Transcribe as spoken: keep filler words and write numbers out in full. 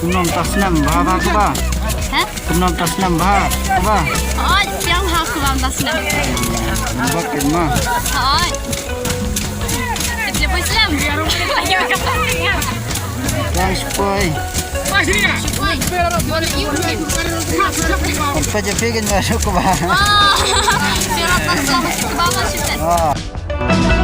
Kumno mynta snem bha ba kaba? Ha? Kumno mynta snem bha kaba? Oi, piang ha kaba mynta snem. Ba kema. Oi. Kita pun snem. Thanks boy. Oi. Oi. Apa je pegin ba kaba? Oh. Piang ha kaba snem kaba snem. Ah.